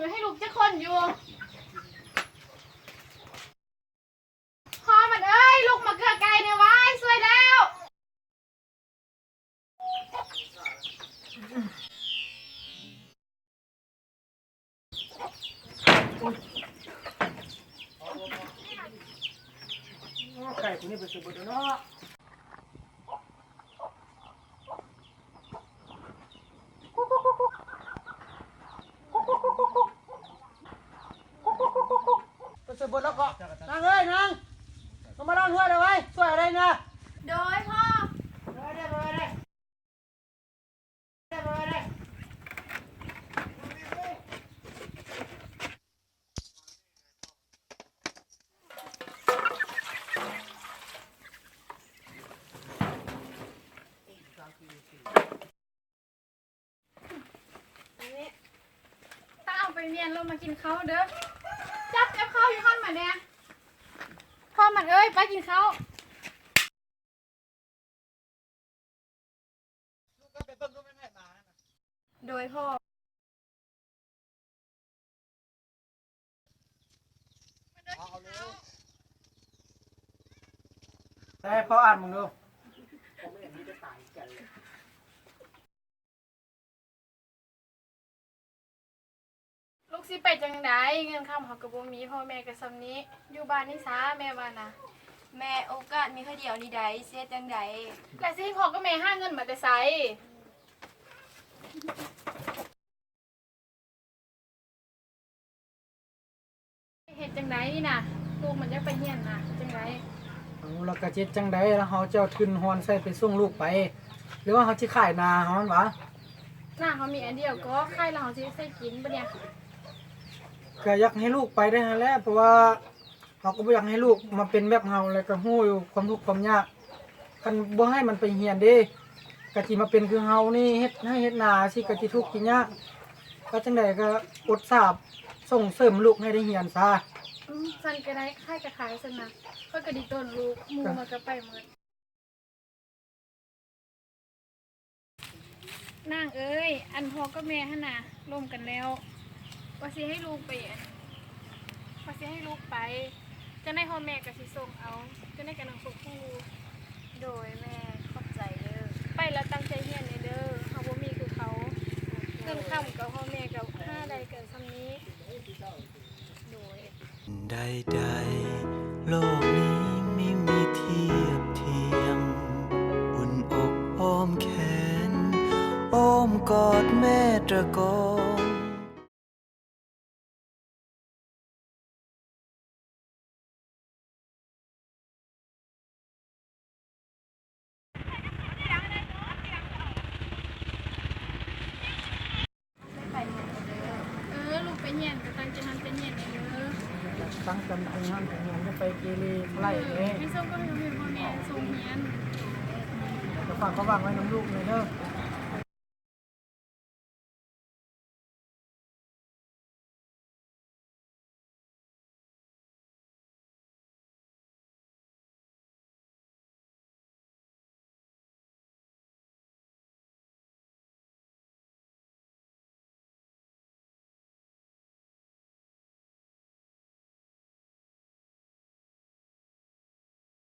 ໃຫ້ລູກຈັກຄົນຢູ່? ພໍ່ມັນເອີຍ ລຸກມາເກືອໄກ່ແດ່ວາຍ ຊ່ວຍແລ້ວ. ໄກ່ຕົວນີ້ໄປໃສເບິດແລ້ວເນາະ? ໄປໃສເບິດແລ້ວເກາະ? ນາງເອີຍ ນາງ ລົງມາລ້າງຖ້ວຍແດ່ວາຍ ຊ່ວຍເອົາໄດ້ນະ. ໂດຍພໍ່. ໄປໄດ້ ໄປໄດ້. ຕ້າ ເອົາໄປວຽນລົງມາກິນເຂົ້າເດີ້. ຈັບ ຈັບເຂົ້າຢູ່ຫັ້ນມາແດ່. ພໍ່ມັນເອີຍ ໄປກິນເຂົ້າ. ໂດຍພໍ່. ໃຫ້ພໍ່ອ່ານເບິ່ງດູ. ລູກຊິໄປຈັ່ງໃດ? ເງິນຄຳເຮົາກໍບໍ່ມີ, ພໍ່ແມ່ກໍຊ່ຳນີ້, ຢູ່ບ້ານນີ້ຊະ ແມ່ວ່ານະ. ແມ່, ໂອກາດມີເທື່ອດຽວນີ້ໃດ໋, ຊິເຮັດຈັ່ງໃດ? ແລ້ວຊິໃຫ້ພໍ່ກັບແມ່ຫາເງິນມາແຕ່ໃສ? ເຮັດຈັ່ງໃດນີ້ນະ? ລູກມັນຢາກໄປຮຽນນະ, ເຮັດຈັ່ງໃດ? ເອົາ ແລ້ວກໍເຮັດຈັ່ງໃດ? ແລ້ວເຮົາຈະເອົາທຶນຮອນໃສໄປສົ່ງລູກໄປ ຫຼືວ່າເຮົາຊິຂາຍນາເຮົາຫັ້ນຫວາ? ນາເຮົາມີອັນດຽວກໍຂາຍແລ້ວເຮົາຊິເຮັດໃສກິນບາດນີ້? ກໍຢາກໃຫ້ລູກໄປໄດ້ຫັ້ນແຫຼະ ເພາະວ່າ ເຮົາກໍບໍ່ຢາກໃຫ້ລູກມາເປັນແບບເຮົາ ແລ້ວກໍຮູ້ຢູ່ຄວາມທຸກຄວາມຍາກ. ຄັນບໍ່ໃຫ້ມັນໄປຮຽນເດ້ ກໍຊິມາເປັນຄືເຮົານີ້ ເຮັດໄຮ່ເຮັດນາຊີ້ ກໍຊິທຸກຊິຍາກ. ກໍຈັ່ງໃດກໍອົດສາ ສົ່ງເສີມລູກໃຫ້ໄດ້ຮຽນຊະ. ອືມ ຊັ້ນກໍໄດ້, ຂາຍກໍຂາຍຊັ້ນນະ, ຂ້ອຍກໍດີຕໍ່ລູກ, ໝູ່ມັນກໍໄປໝົດ. ນາງເອີຍ, ອັນພໍ່ກັບແມ່ຫັ້ນນະ ລົມກັນແລ້ວ ວ່າຊິໃຫ້ລູກໄປ ອັນ ວ່າຊິໃຫ້ລູກໄປ, ຈັ່ງໃດພໍ່ແມ່ກໍຊິສົ່ງເອົາ, ຈັ່ງໃດກໍນຳຄວບຄູ່. ໂດຍແມ່, ຂອບໃຈເດີ້. ໄປແລ້ວຕັ້ງໃຈຮຽນແດ່ເດີ້, ເຮົາບໍ່ມີຄືເຂົາ. ໂອເຄ. ເງິນຄຳກໍພໍ່ແມ່ກໍຫາໄດ້ກໍຊ່ຳນີ້. ໂດຍ. ໃດໆ ໂລກນີ້ມີມີທຽບທຽມ, ອຸ່ນອົກອ້ອມແຂນ ອ້ອມກອດແມ່ຕະກອງ. ເອີ ລູກໄປຮຽນກໍຕັ້ງໃຈຮຽນແດ່ເດີ. ຕັ້ງໃຈຮຽນແດ່ ຢ່າໄປເກເລໄລ່ເດ້. ໃຫ້ສົ່ງກໍໃຫ້ພໍ່ແມ່ສົ່ງຮຽນ. ກໍຝາກຄວາມຫວັງໄວ້ນຳລູກແດ່ເດີ.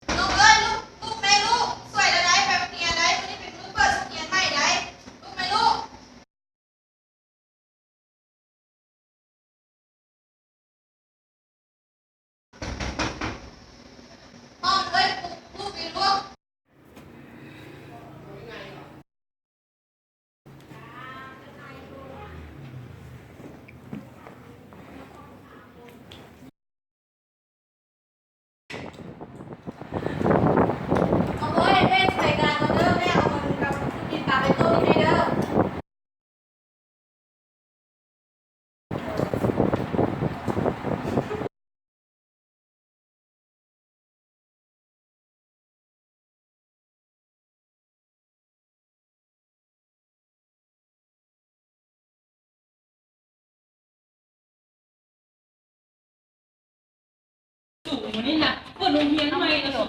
ລູກເອີຍ ລູກ ລູກແມ່ລູກ ຊ່ວຍແດ່ໄດ໋ ໄປໂຮງຮຽນໄດ໋ ມື້ນີ້ເປັນມື້ເປີດໂຮງຮຽນໃໝ່ໄດ໋ ລູກແມ່ລູກ. ສູງມື້ນີ້ນະ ເປີດໂຮງຮຽນໃໝ່ນະ.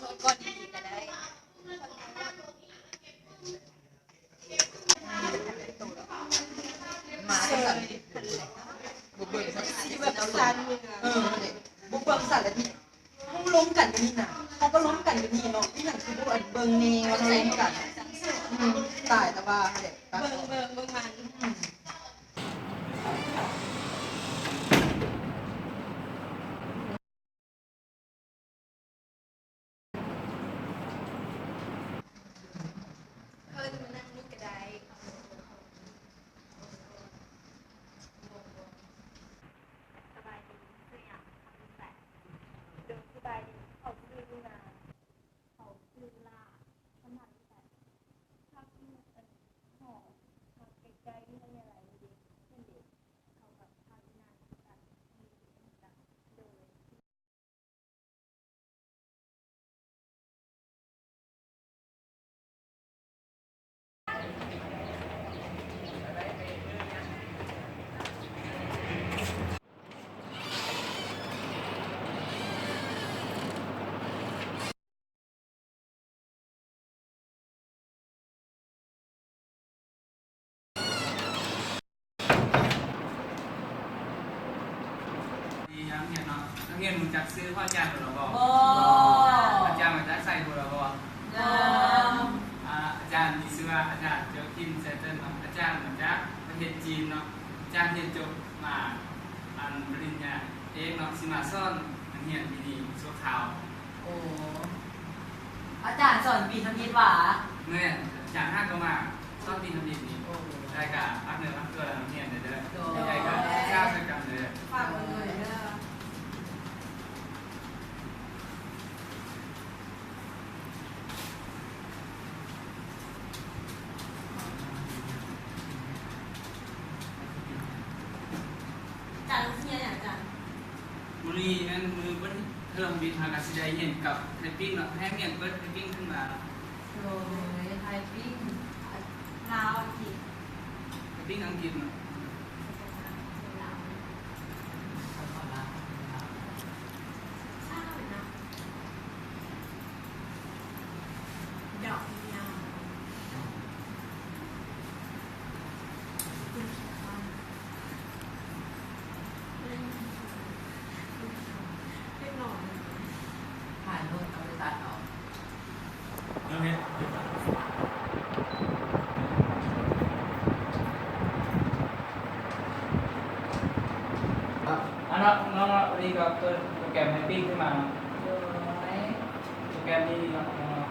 ກໍດີກໍໄດ້ ມາຈັ່ງຊັ້ນ ບໍ່ເບິ່ງຊັ້ນ ຊິແບບສັ່ນ ເອີ ບໍ່ເບິ່ງຊັ້ນລະຕິ ເຮົາລົມກັນຢູ່ນີ້ນະ ເຮົາກໍລົມກັນຢູ່ນີ້ເນາະ ອີຫຍັງຄືບໍ່ອັນເບິ່ງແດ່ວ່າເຮົາລົມກັນ ອືມ ຕາຍແຕ່ວ່າຫັ້ນແຫຼະ ເບິ່ງ ເບິ່ງ ເບິ່ງມັນ ອືມ. ເອີ ມານັ່ງນີ້ກໍໄດ້ ສະບາຍດີ ຊື່ຫຍັງ? ໂດຍ ສະບາຍດີ ເຂົາຊື່ນາ ເຂົາຊື່ລາ ຄຳຖາມທີ່ສອງ ຖ້າກິນ ເອີ ຫໍ ຫາກໃກ້ໆ ມີນ້ຳຍາໄຫຼເດ ເຫັນເດ ເຂົາກັບທ່ານອີ່ນາງຄືກັນ ມີເປັນຫຍັງກັນ ໂດຍ. ດີ ນັກຮຽນເນາະ ນັກຮຽນຮູ້ຈັກຊື່ຂອງອາຈານເພິ່ນແລ້ວບໍ່? ບໍ່ ອາຈານມາຈາກໃສຮູ້ແລ້ວບໍ່? ຍັງ ອາ ອາຈານມີຊື່ວ່າອາຈານໂຈຄິນ ແຊເຕີນ ເນາະ ອາຈານມາຈາກປະເທດຈີນເນາະ ອາຈານຮຽນຈົບມາ ອັນ ປະລິນຍາເອກເນາະ ຊິມາສອນນັກຮຽນປີນີ້ຊົ່ວຄາວ. ໂອ້ ອາຈານສອນປີທຳອິດຫວາ? ແມ່ນ ອາຈານຫາກໍມາສອນປີທຳອິດນີ້. ໂອ້ ໄດ້ກະຝາກເນື້ອຝາກຕົວນຳນັກຮຽນເດີ ໂດຍ ໄດ້ກະສຶກສາຊ່ວຍກັນເດີ ຝາກເບິ່ງເດີ. ອາຈານຮຽນຫຍັງອາຈານ? ມື້ນີ້ແມ່ນມື້ເປີດເທີມວິຊາ ເຮົາກະຊິໄດ້ຮຽນກັບໄທປິ້ງເນາະ ໃຫ້ຮຽນເປີດໄທປິ້ງຂຶ້ນມາ. ໂດຍ ໄທປິ້ງ ລາວ ອັງກິດ ໄທປິ້ງ ອັງກິດເນາະ. ດອກຍາວ. ຖ່າຍຮູບເອົາໄປຕັດເອົາ. ອັນເນາະ ນ້ອງເນາະ ອັນນີ້ກໍເປີດໂປຣແກຣມໄທປິ້ງຂຶ້ນມາເນາະ. ໂດຍ ໂປຣແກຣມນີ້ເນາະ ນ້ອງເນາະ.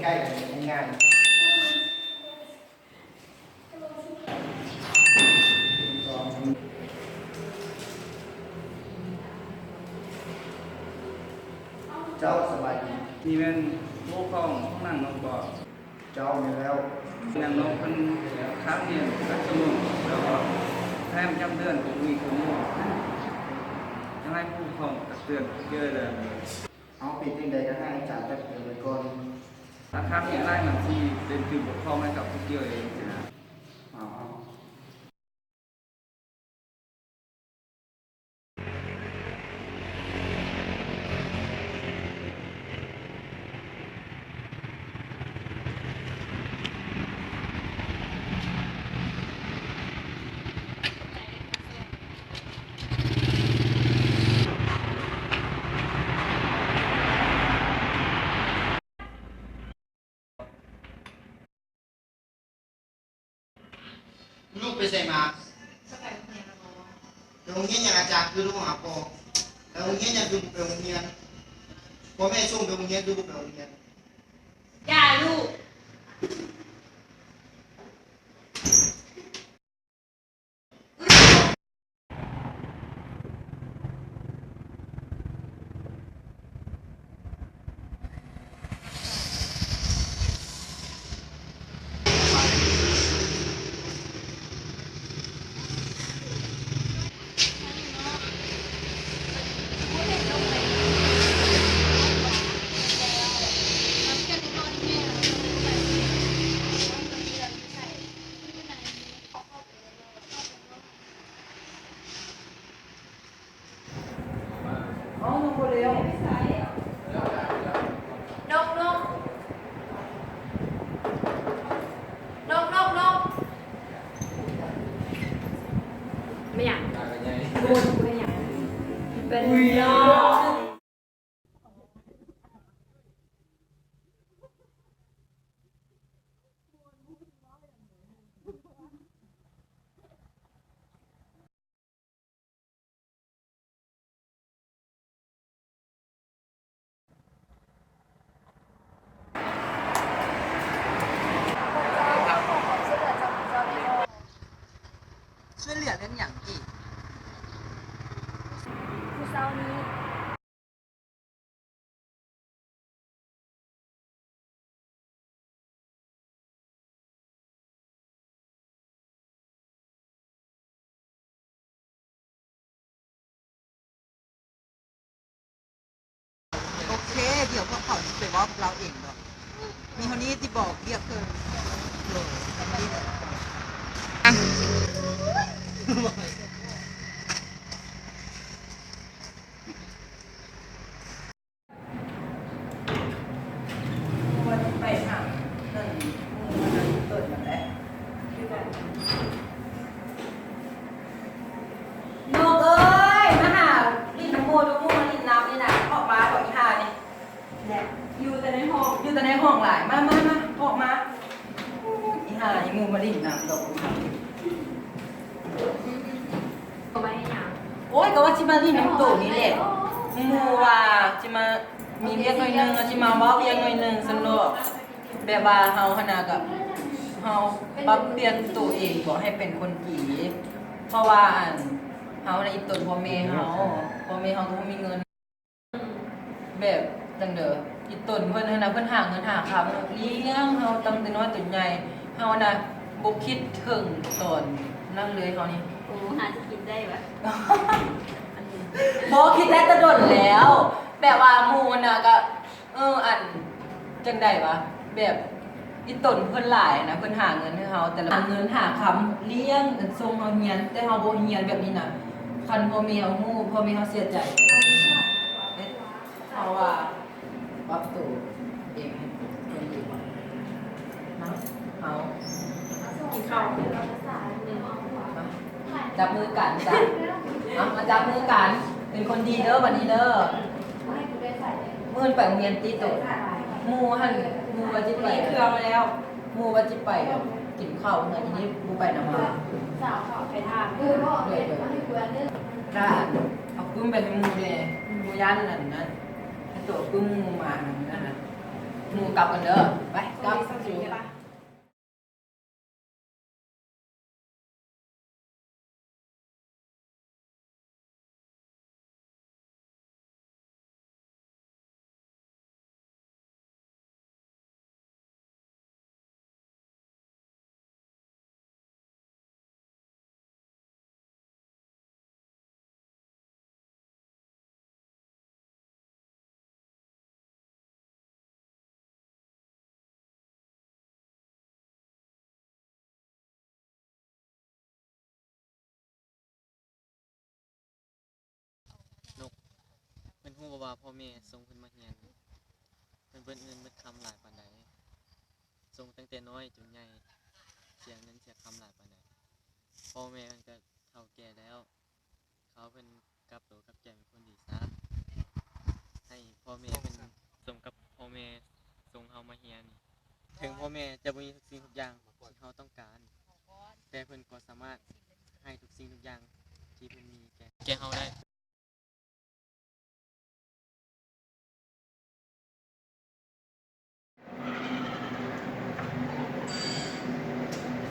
ໃກ້ກັນງ່າຍໆ. ເຈົ້າສະບາຍດີ. ນີ້ແມ່ນຜູ້ປົກຄອງຂອງນາງນົກບໍ? ເຈົ້າ ແມ່ນແລ້ວ. ນາງນົກເພິ່ນຄ້າງຮຽນແປດຊົ່ວໂມງ ແລ້ວກໍແຖມປະຈຳເດືອນກໍມີຊົ່ວໂມງ. ຢາກໃຫ້ຜູ້ປົກຄອງຕັກເຕືອນເກີນເລີຍ. ເອົາ ເປັນຈັ່ງໃດກໍໃຫ້ອາຈານຕັກເຕືອນໄວ້ກ່ອນ. ຖ້າຄ້າງຮຽນຫຼາຍ ມັນຊິເປັນຈຸດບົກຜ່ອງໃຫ້ກັບຜູ້ກ່ຽວເອງຊີ້ນະ. ເອົາ. ລູກໄປໃສມາ? ໄປໂຮງຮຽນແລ້ວບໍ່? ໄປໂຮງຮຽນຫຍັງ ອາຈານຄືໂທຫາພໍ່? ໄປໂຮງຮຽນຫຍັງຄືບໍ່ໄປໂຮງຮຽນ? ພໍ່ແມ່ສົ່ງໄປໂຮງຮຽນຄືບໍ່ໄປໂຮງຮຽນ? ຢ່າລູກ. ເອົາ ນກບໍ່ແລ້ວ ນົກ ນົກ ນົກ ນົກ ນົກ ແມ່ນຫຍັງ? ໂອ້ຍ ເປັນຫຍັງ? ເປັນຫຍັງ? ຊ່ວຍເຫຼືອເລື່ອງຫຍັງອີກ? ມື້ເຊົ້ານີ້ ໂອເຄ ດຽວພວກເຂົາຊິໄປເວົ້າກັບລາວເອງດອກ. ມີເທົ່ານີ້ຊິບອກວຽກເພິ່ນ. ວ່າຊິໄປຫານັ້ນ ໝູ່ນັ້ນຕົ້ນນັ້ນແຫຼະ ຄືກັນ. ນົກເອີຍ ມາຫາຫຼິ້ນນຳໝູ່ດູ ໝູ່ມາຫຼິ້ນນຳນີ້ນະ. ອອກມາເຖາະ ອີຫ່ານີ້. ແຫຼະ ຢູ່ແຕ່ໃນຫ້ອງ ຢູ່ແຕ່ໃນຫ້ອງຫຼາຍ. ມາ ມາ ມາ ອອກມາ. ອີ່ຫ່ານີ້ ໝູ່ມາຫຼິ້ນນຳດອກ. ເອົາໄວ້ຫຍັງ? ໂອ້ຍ ກໍວ່າຊິມາຫຼິ້ນນຳໂຕນີ້ແຫຼະ. ໝູ່ວ່າຊິມາມີວຽກໜ້ອຍໜຶ່ງ ຊິມາເວົ້າວຽກໜ້ອຍໜຶ່ງຊັ້ນດອກ. ແບບວ່າເຮົາຫັ້ນນະ ກໍເຮົາປັບປ່ຽນໂຕເອງບໍ່ໃຫ້ເປັນຄົນດີ ເພາະວ່າ ອັນ ເຮົານະ ອີ່ຕົນພໍ່ແມ່ເຮົາ ພໍ່ແມ່ເຮົາກໍບໍ່ມີເງິນ. ແບບຈັ່ງໃດ ອີ່ຕົນເພິ່ນຫັ້ນນະ ເພິ່ນຫາເງິນຫາຄຳ ລ້ຽງເຮົາຕັ້ງແຕ່ນ້ອຍຈົນໃຫຍ່. ເຮົານະ ບໍ່ຄິດເຖິງຕອນນັ້ນເລີຍ ເຮົານີ້. ໂອ້ ຫາຊິຄິດໄດ້ຫວາ? ບໍ່ ຄິດໄດ້ແຕ່ດົນແລ້ວ. ແບບວ່າໝູ່ນະ ກໍ ເອີ ອັນ ຈັ່ງໃດຫວາ ແບບ ອີ່ຕົນເພິ່ນຫຼາຍນະ ເພິ່ນຫາເງິນໃຫ້ເຮົາ ແຕ່ລະ ຫາເງິນຫາຄຳ ລ້ຽງ ອັນ ສົ່ງເຮົາຮຽນ ແຕ່ເຮົາບໍ່ຮຽນແບບນີ້ນະ. ຄັນພໍ່ແມ່ເຮົາຮູ້ ພໍ່ແມ່ເຮົາເສຍໃຈ. ເຮົາວ່າປັບໂຕເອງໃຫ້ເປັນຄົນດີເນາະ. ເຮົາ ກິນເຂົ້າ ມາ ຈັບມືກັນ ຈັບ ເອົາ ມາຈັບມືກັນ ເປັນຄົນດີເດີບັດນີ້ເດີ. ມື້ອື່ນໄປໂຮງຮຽນຕິໂຕ. ໝູ່ຫັ້ນ ໝູ່ວ່າຊິໄປ ມີເຄື່ອງແລ້ວ. ໝູ່ວ່າຊິໄປກິນເຂົ້າເຮືອນອີ່ນີ້ ບໍ່ໄປນຳມາ. ສາວເຂົາໄປຖາມ ເອີ ບອກເລີຍ ເອົາປຶ້ມໄປໃຫ້ໝູ່ແດ່. ໝູ່ຢ້ານອັນນັ້ນ ໃຫ້ໂຕປຶ້ມໝູ່ມານັ້ນນະ. ໝູ່ ກັບກັນເດີ ໄປ ກັບ. ນົກ ເພິ່ນຮູ້ບໍ່ວ່າພໍ່ແມ່ສົ່ງເພິ່ນມາຮຽນ ເພິ່ນເບິດເງິນເບິດຄຳຫຼາຍປານໃດ? ສົ່ງຕັ້ງແຕ່ນ້ອຍຈົນໃຫຍ່ ເສຍເງິນເສຍຄຳຫຼາຍປານໃດ? ພໍ່ແມ່ເພິ່ນກໍເຖົ້າແກ່ແລ້ວ ຂໍໃຫ້ເພິ່ນກັບໂຕກັບໃຈເປັນຄົນດີຊະ ໃຫ້ພໍ່ແມ່ເພິ່ນສົມກັບພໍ່ແມ່ສົ່ງເຮົາມາຮຽນ. ເຖິງພໍ່ແມ່ຈະບໍ່ມີທຸກສິ່ງທຸກຢ່າງທີ່ເຮົາຕ້ອງການ ແຕ່ເພິ່ນກໍສາມາດໃຫ້ທຸກສິ່ງທຸກຢ່າງທີ່ເພິ່ນມີແກ່ ແກ່ເຮົາໄດ້.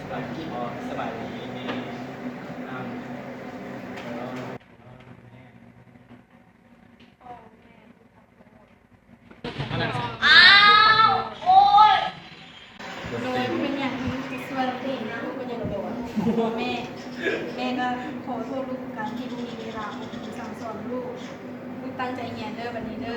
ສະບາຍດີ ສະບາຍດີແມ່. ອ້າວ ໂອ້ຍ. ໂດຍ ເປັນຫຍັງທີ່ລູກຈະຊວນເຕະໜ້າລູກເປັນຫຍັງບໍ່? ແມ່ ແມ່ກໍຂໍໂທດລູກຄືກັນທີ່ບໍ່ມີເວລາອົບຮົມສັ່ງສອນລູກ. ລູກຕັ້ງໃຈຮຽນເດີ ບັດນີ້ເດີ.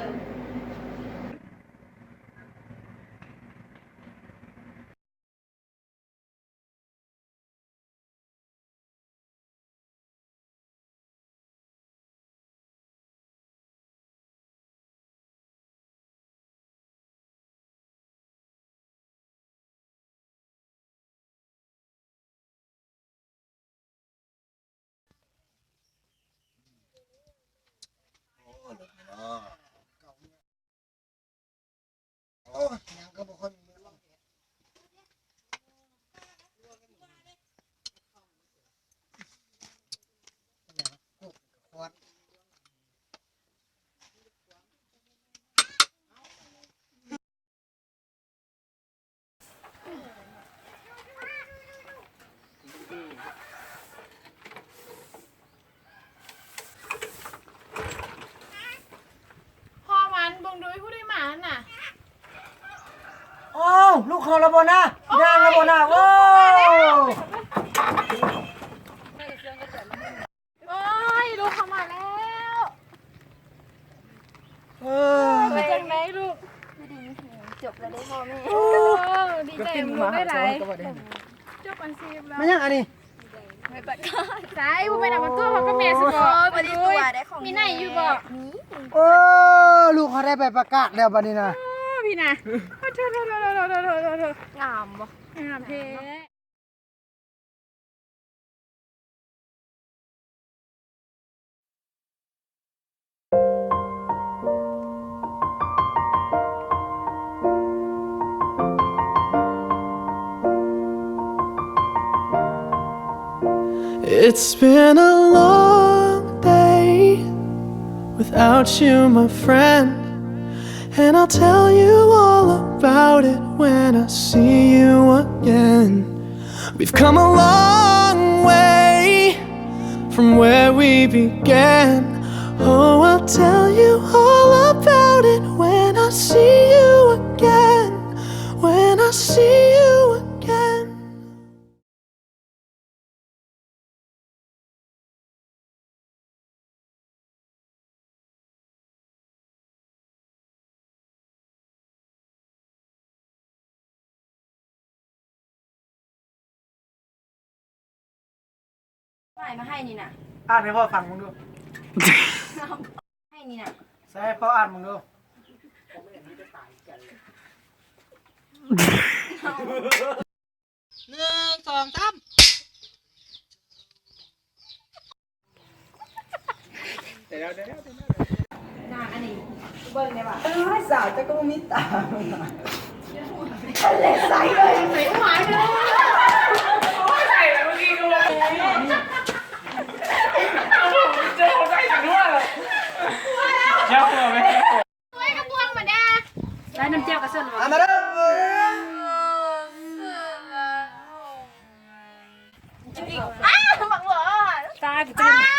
ໂອ້ຍ ຍັງກໍບໍ່ຄ່ອຍມີເງິນ. ພໍ່ມັນ ເບິ່ງດູຜູ້ໃດມາຫັ້ນນະ. ໂອ້ ລູກເຂົາລະບໍ່ນະ? ໂອ້ຍ ຍ່າງລະບໍ່ນະ? ໂອ້ ໂອ້ຍ ລູກເຂົາມາແລ້ວ. ເອີ ເປັນຈັ່ງໃດລູກ? ຢູ່ດີມີແຮງ ຈົບແລ້ວເດ້ພໍ່ແມ່. ໂອ້ ດີໃຈນຳລູກຫຼາຍໆ. ຈົບອາຊີບແລ້ວ. ແມ່ນຫຍັງອັນນີ້? ໃບປະກາດ. ໃສ ບໍ່ແມ່ນເອົາມາຕົວະພໍ່ກັບແມ່ຊິບໍ? ບໍ່ໄດ້ຕົວະໄດ໋ ຂອງແມ່. ມີໃນຢູ່ບໍ? ມີ. ໂອ້ ລູກເຮົາໄດ້ໃບປະກາດແລ້ວບັດນີ້ນະ. ໂອ້ ພີ່ນະ. ໂອ້ ໂທ້ໆໆໆໆ. ງາມບໍ່? ງາມແທ້. It's been a long day without you, my friend, and I'll tell you all about it when I see you again. We've come a long way from where we began. Oh, I'll tell you all about it when I see you again, when I see you again. ໄປມາໃຫ້ນີ້ນະ ອ່ານໃຫ້ພໍ່ຟັງເບິ່ງດູ ໃຫ້ນີ້ນະ ໃສ່ໃຫ້ພໍ່ອ່ານເບິ່ງດູ. ໜຶ່ງ ສອງ ສາມ. ນາງອັນນີ້ເບິ່ງໄດ້ວ່າ ເອີຍ ສາວເຈົ້າກໍບໍ່ມີຕາ ອັນເລັກໃສ່ເລີຍ ໃສ່ຫົວເດີ ໂອ້ຍ ໃສ່ມື້ກີ້ກໍບໍ່ ເຈົ້າໃສ່ຫົວເລີຍ ຢ່າຫົວແມ່. ໂອ້ຍ ກະບວງມາແດ່ ໄດ້ ນ້ຳແຈ່ວກໍເຊີນ ອາມາເດີ ອ້າ ໝາກບົວ ຕາກິນ